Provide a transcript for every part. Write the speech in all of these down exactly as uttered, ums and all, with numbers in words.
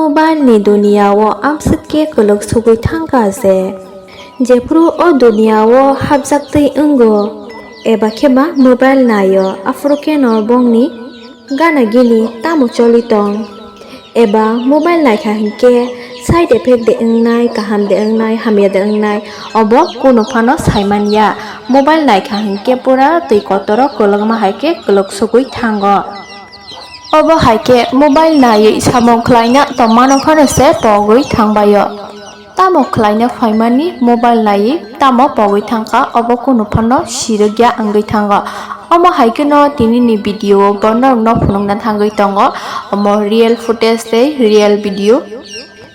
Mobile ni duniya o amswk khe kwlwk sugwi thangkha je, jephru o duniya o hapjak twi wngo eba khe ba mobile naio, aphuru kheno bongni gana gini tamo choli tong? Eba mobile naikha hinkhe side effect de wngnai, kaham de wngnai, hamya de wngnai, obo kunu phano saimanya. Mobile naikha hinkhe pura twi kotoro kwlwkma hai khe kwlwk sugwi thango. Obo hai khe mobile naiwi samung khlaina tongmano phano se pogwi thangbaio. Tamo khlaina phaimani mobile naiwi tamo pogwi thangkha, obo kunu phano sirwkya wngwi thango. Omo hai kheno tinini video o bo norokno phunukna thangwi tongo. Omo real footage tei real video.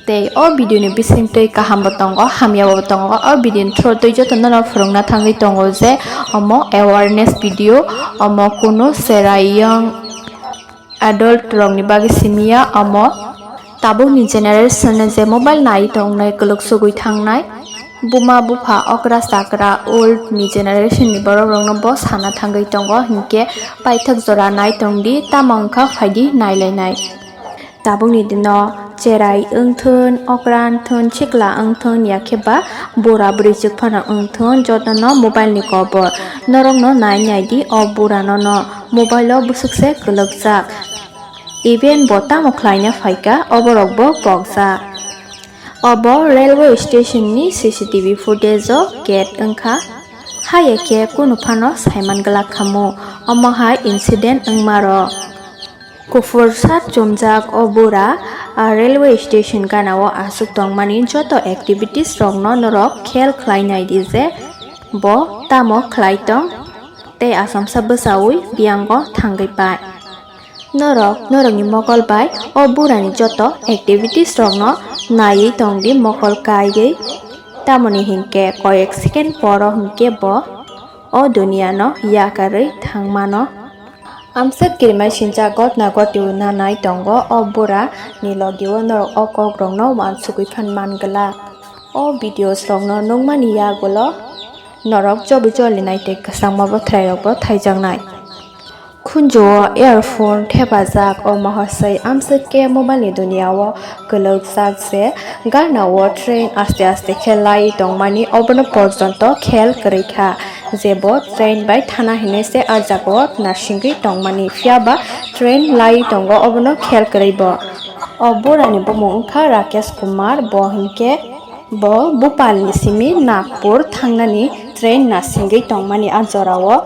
Tei o video ni bisingtwi kaham bo tongo, hamya bo tongo. O video ni through twi jotono no phunukna thangwi tongo je omo awareness video, omo kunu cherai yang adult rokni bagwi simiya omo. Tabukni generation no je mobile nai tongnai, kwlwk sugwi thangnai, buma bupha, okra chakra, old ni generation ni borok rokno bo sana thangwi tongo, hinkhe paithak jora nai tongdi, tamo wngkha phaidi nailainai. Tabukni dino cherai wngthun, okra wngthun, sikla wngthun, yakhe ba bura bwrwichwk phano wngthun, jotono mobile ni kobor. Norokno nai naidi o bura no no. Mobile o bwswk se kwlwkjak. Even bo tamo khlaina phaikha, oborok bo pokjak. Obo railway station ni C C T V footage o get wngkha. Haiya khe kunu phano saiman glak khamu. Omo hai incident wngma rok. Kuphur shirt chumjak o bura, ah, railway station gana o aswk tongmani joto activities rokno norok khel khlai nai di je bo tamo khlai tong tei asamsa bwchaui biyango thangwi pai. Norok, norokni mokol bai o burani joto activities rokno naiwi tongdi mokol kaiwi. Tamoni hinkhe koyek second poro hinkhe bo o duniano yakarwi thangmano. Amswk kirimai sincha gotna gotio nanai tongo o bura ni logio norok o kok rokno uansugwi phan man glak. O videos rokno nukmani yagulo norok jobi joli nai tei kwchangma bwthwrai rokbo thaijaknai. Khunju o earphone thepajak o mohosoi amswk khe mobile ni dunia o kwlwkjak je garna o train aste aste khe lai tongmani obono porjonto khel kwrwi kha je bo train bai thana hinwi se ah jaga o narsingwi tongmani phiya ba train lai tongo obono khel kwrwi bo. O bura ni bumung wngkha Rakesh Kumar, bo hinkhe bo Bhopal ni simi Nagpur thangnani train narsingwi tongmani ah jora o.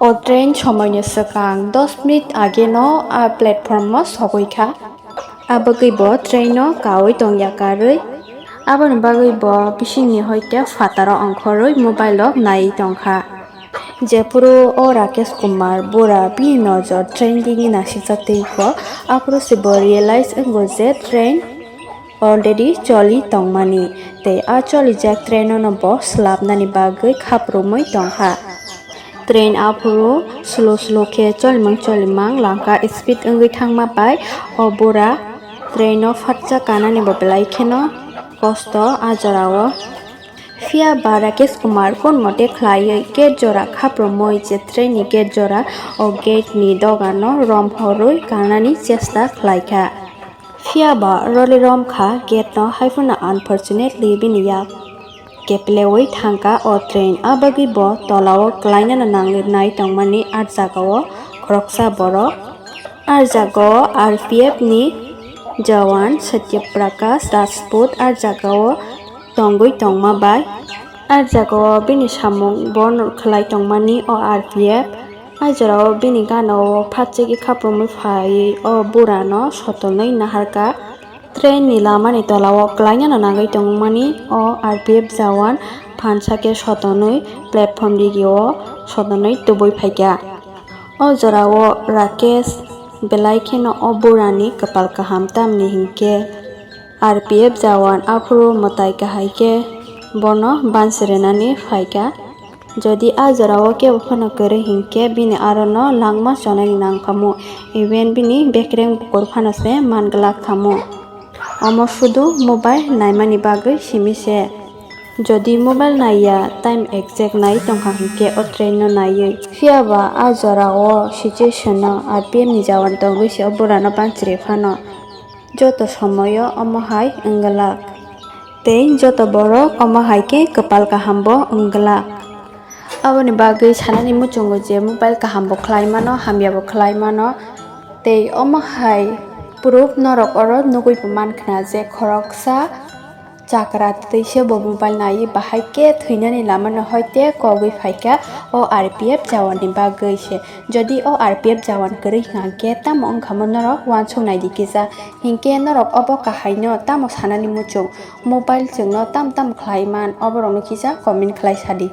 O train somoini swkang dos minute age no a platform o sogwi kha. A bagwi bo train no kaui tongya karwi. Aboni bagwi bo bisingni hoite phataro ongkhorwi mobile o naiwi tongkha. Jephuru o Rakesh Kumar bura bini nojor train digi nasikjak twi kho, aphuru se bo realize wngo je train already choli tongmani, tei a cholijak train no bo swlapnani bagwi khaprumwi tongkha. Train aphuru slow slow khe cholimang cholimang langkha, speed wngwi thangma bai o bura train no phatsa kanani bo belai kheno kosto a jora o. Phiya ba Rakesh Kumar kun mote khlaiwi gate jora khaprumwi je train ni gate jora, o gate ni dogar no romhorwi kanani chesta khlaikha. Phiya ba roli romkha gate no, haiphano unfortunately bini yak keplewi thangkha o train, a bagwi bo tola o kwlainano nangwi nai tongmani ah jaga o khoroksa borok. Ah jaga o R P F ni jawan Satya Prakash Rajput ah jaga o tongwi tongma bai. Ah jaga o bini samung bon khlai tongmani o R P F. Ah jora o bini gana o phatchegwi khaprumwi phaiwi o bura no sotonwi naharkha. Train ni lama ni tola o kwlainano nangwi tongmani o R P F jawan phansa khe sotonwi platform digi o sotonwi tubui phaikha. O jora o Rakesh belai kheno o bura ni kwpal kaham, tamni hinkhe R P F jawan aphuru mwtai kahai khe bono bansi rwnani phaikha. Jodi a jora o kebo phano kwrwi hinkhe bini aro no langma chonai nang khamu, even bini bekreng bukur phano se man glak khamu. Omo sudu mobile naimani bagwi simi se. Jodi mobile naiya time exact nai tongkha hinkhe o train no naiwi. Phiya ba a jora o situation no R P F ni jawan tongwi se o bura no bansi rwi phano. Joto somoyo omo hai wngwlak. Tei joto borok omo hai khe kwpal kahambo wngwlak. Aboni bagwi sanani muchungo je mobile kahambo khlai mano, hamyabo khlai mano. Tei omo hai proof norok oro nugwi bo mankha je khoroksa chakra twise bo mobile naiwi bahai khe thwinani lamano hoite kogwi phaikha o R P F jawan ni bagwi se. Jodi o R P F jawan kwrwi hwnkhe tamo wngkhamo norok uansuk naidi kisa. Hinkhe norok obo kahaino tamo sanani muchung? Mobile chwngno tam tam khlai man, oborokno kisa comment khlai sadi.